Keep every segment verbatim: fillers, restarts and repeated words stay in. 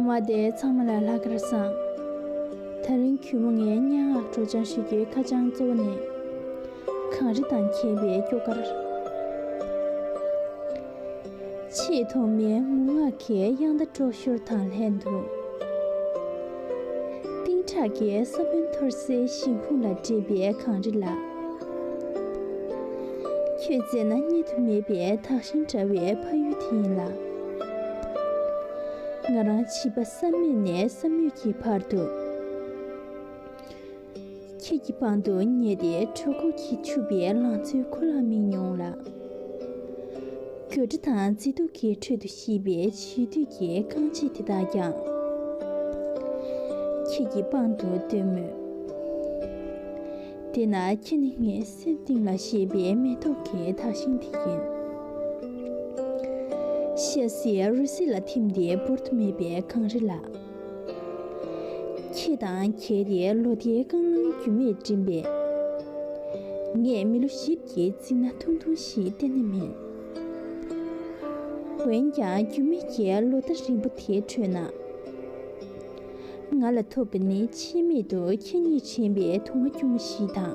མ་དེ་ཚང་མ་ལ་ལྷག་དཀར་བཟང་། དེ་རིང་གུས་མོ་ངའི་སྙན་ངག་སྤྲོ་སྦྱང་ཞུ་རྒྱུའི་ཁ་བྱང་གཙོ་བོ་ནི། གངས་རི་དང་ཁྱད་པའི་སྐྱོ་གར། ཆེས་ཐོག་མའི་ངུ་ངག་གི་དབྱངས་རྟ་སྒྲོག་ཞོར་དང་ལྷན་དུ། སྟེང་ཕྲག་གི་ས་བོན་འཐོར་སའི་ཞིང་ཁུངས་ལ་བྲིས་པའི་གངས་རི་ལགས། ཁྱོད་བཙལ་ན་རྙེད་དུ་མེད་པའི་དག་ཞིང་འདྲ་བའི་ཕ་ཡུལ་དེ་ཡིན་ལ། ང་རང་བྱིས་པ་བསམ་མེད་ནས་བསམ་ཡོད་ཀྱི་བར་དུ། ཁྱེད་ཀྱི་པང་དུ་ཉལ་ཏེ་གྲོད་ཁོག་གིས་འཁྱུག་པའི་ལང་ཚོའི་ཁོ་ལག་སྨིན་མྱོང་ལ། དགོད་བྲོ་དང་མཛེས་སྡུག་གི་ཁྲོད་དུ་གཤིབ་པའི་བྱིས་དུས་ཀྱི་རྐང་རྗེས་དེ་དག་ཀྱང་། ཁྱེད་ཀྱི་པང་དུ་འདོན་མོད། དེས་ན་ཁྱེད་ནི་ངའི་སེམས་གཏིང་ལ་བཞད་པའི་མེ་ཏོག་གི་དག་ཞིང་དེ་ཡིན། ཤ་ཟའི་རུས་གཟེར་ལ་ཐིམ་སྟེ་བོར་དུ་མེད་པའི་གངས་རི་ལགས། ཁྱེད་དང་གྱེས་ཏེ་ལོ་ཟླའི་རྐང་ལམ་རྒྱུས་མེད་འགྲིམ་པས། ངས་མི་ལོ་བཞི་བཅུའི་རྩིས་ན་ཐུང་ཐུང་ཞིག་གཏན་ནས་མིན། འོན་ཀྱང་རྒྱུས་མེད་ཀྱི་ལོ་ཟླ་རིང་པོ་དེའི་ཁྲོད་ན། ང་ལ་ཐོབ་པ་ནི་ཆད་མེད་དུ་ཁྱེད་ཉིད་དྲན་པའི་དུང་བ་སྐྱོ་མོ་ཞིག་དང་།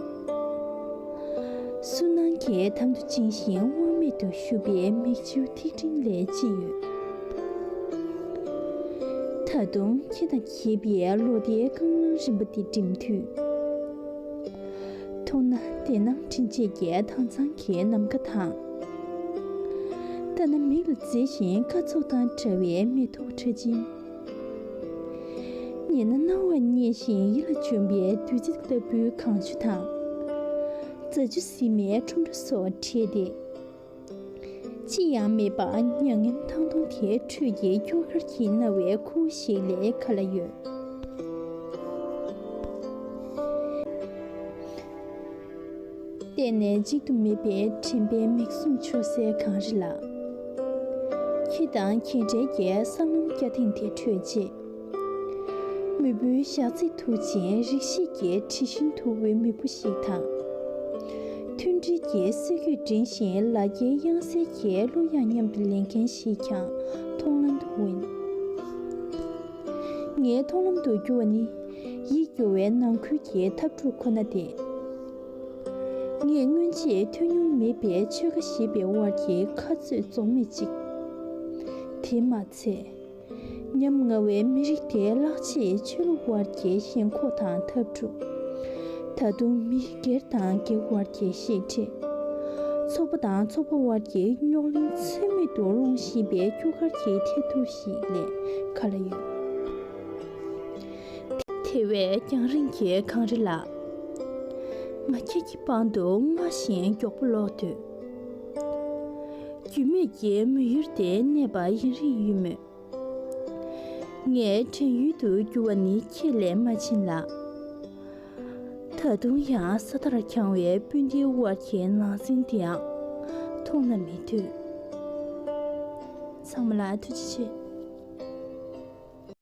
སུན་སྣང་གིས་དམ་དུ་བཅིངས་ཤིང་དབང་མེད་དུ་ཞུ་བའི་མིག་ཆུ་ཐིགས་ཕྲེང་ལས་ཅི་ཡོད། ད་དུང་ཁྱེད་དང་གྱེས་པའི་ལོ་ཟླའི་རྐང་ལམ་རིམ་པ་འདི་འགྲིམ་དུས། མཐོང་ན་བདེ་སྣང་དྲན་བྱེད་ཀྱི་དྭངས་གཙང་གི་ནམ་མཁའ་དང་། ལྟ་ན་མིག་ལ་མཛེས་ཤིང་སྐར་ཚོགས་དང་འདྲ་བའི་མེ་ཏོག་ཁྲ་ཆེན། ཉན་ན་རྣ་བར་སྙན་ཞིང་ཡིད་ལ་འཇོམས་པའི་བདུད་རྩི་ལྟ་བུའི་གངས་ཆུ་དང་། རྫ་ཆུ་བསིལ་མའི་ཁྲོམ་སྒྲ་སོགས་འདྲེས་ཏེ། ཅི་ཡང་མེད་པ་མྱ་ངན་ཐང་སྟོང་དེའི་ཁྲོད་ཀྱི་སྐྱོ་གར་གྱི་རྣ་བའི་ཁུ་བོ་ཞིག་ལས་ག་ལ་ཡོད། གཏན་ནས་འཇིག་ཏུ་མེད་པའི་དྲན་པའི་མིག་ཟུང་འཕྱོ་སའི་གངས་རི་ལགས། ཁྱེད་དང་གྱེས་བྲལ་གྱི་ས་ལམ་རྒྱ་སྟེང་དེ་བགྲོད་རྗེས། མི་བུའི་ཞག་ཚི་མཐུག་ཅིང་རིགས་ཤེས་ཀྱི་དྲི་ཞིམ་མཐུག་པོའི་མི་བུ་ཞིག་དང་། མཐུན་སྒྲིལ་གྱི་སྲོལ་རྒྱུན་འབྲིང་ཞིང་ལ་རྒྱའི་དབྱངས་གསལ་གྱི་གླུ་དབྱངས་མཉམ་དུ་ལེན་མཁན་ཞིག་ཀྱང་མཐོང་ལམ་དུ་ཡོང་། ངའི་མཐོང་ལམ་དུ་གྱུར་བ་ནི་ཡིད་སྐྱོ་བའི་ནང་ཁུལ་གྱི་འཐབ་འཁྲུག་ཁོ་ན་སྟེ། ངས་སྔོན་ཆད་ཐོས་མྱོང་མེད་པའི་ཆོས་ཁ་ཞེས་པའི་དབར་གྱི་ཁ་རྩོད་རྫོགས་མེད་ཅིག། དེ་མ་ཚད། ཉམ་ང་བའི་མི་རིགས་དེའི་ལྷག་བཅས་ཆོས་ལུགས་དབར་གྱི་ཞེན་ཁོག་དང་འཐབ་འཁྲུག། ད་དུང་མི་སྒེར་དང་སྒེར་དབར་གྱི་ཞེ་ཁྲེལ། ཚོགས་པ་དང་ཚོགས་པ་དབར་གྱི་རྙོག་གླེང་ཚད་མེད་དུ་སློང་བཞིན་པའི་སྐྱོ་གར་གྱི་ཐེ་ཐུག་ཞིག་ལས་ག་ལ་ཡོད། དེ་བས་རྒྱང་རིང་གི་གངས་རི་ལགས། ང་ཁྱེད་ཀྱི་པང་དུ་སྔར་བཞིན་མགྱོགས་པོ་ལོག་འདོད། རྒྱུས་མེད་ཀྱི་མོན་ཡུལ་དེ་གནས་པ་ཡུན་རིང་ཡོད་མོད། ངའི་དྲན་ཡུལ་དུ་གྱུར་བ་ནི་ཁྱེད་ལས་མ་ཕྱིན་ལ། ད་དུང་ཡང་ས་མཐར་འཁྱམས་པའི་སྤུན་ཟླའི་དབར་གྱི་ནང་ཟིང་དེའང་མཐོང་ན་མི་འདོད། ཚང་མ་ལ་ཐུགས་རྗེ་ཆེ།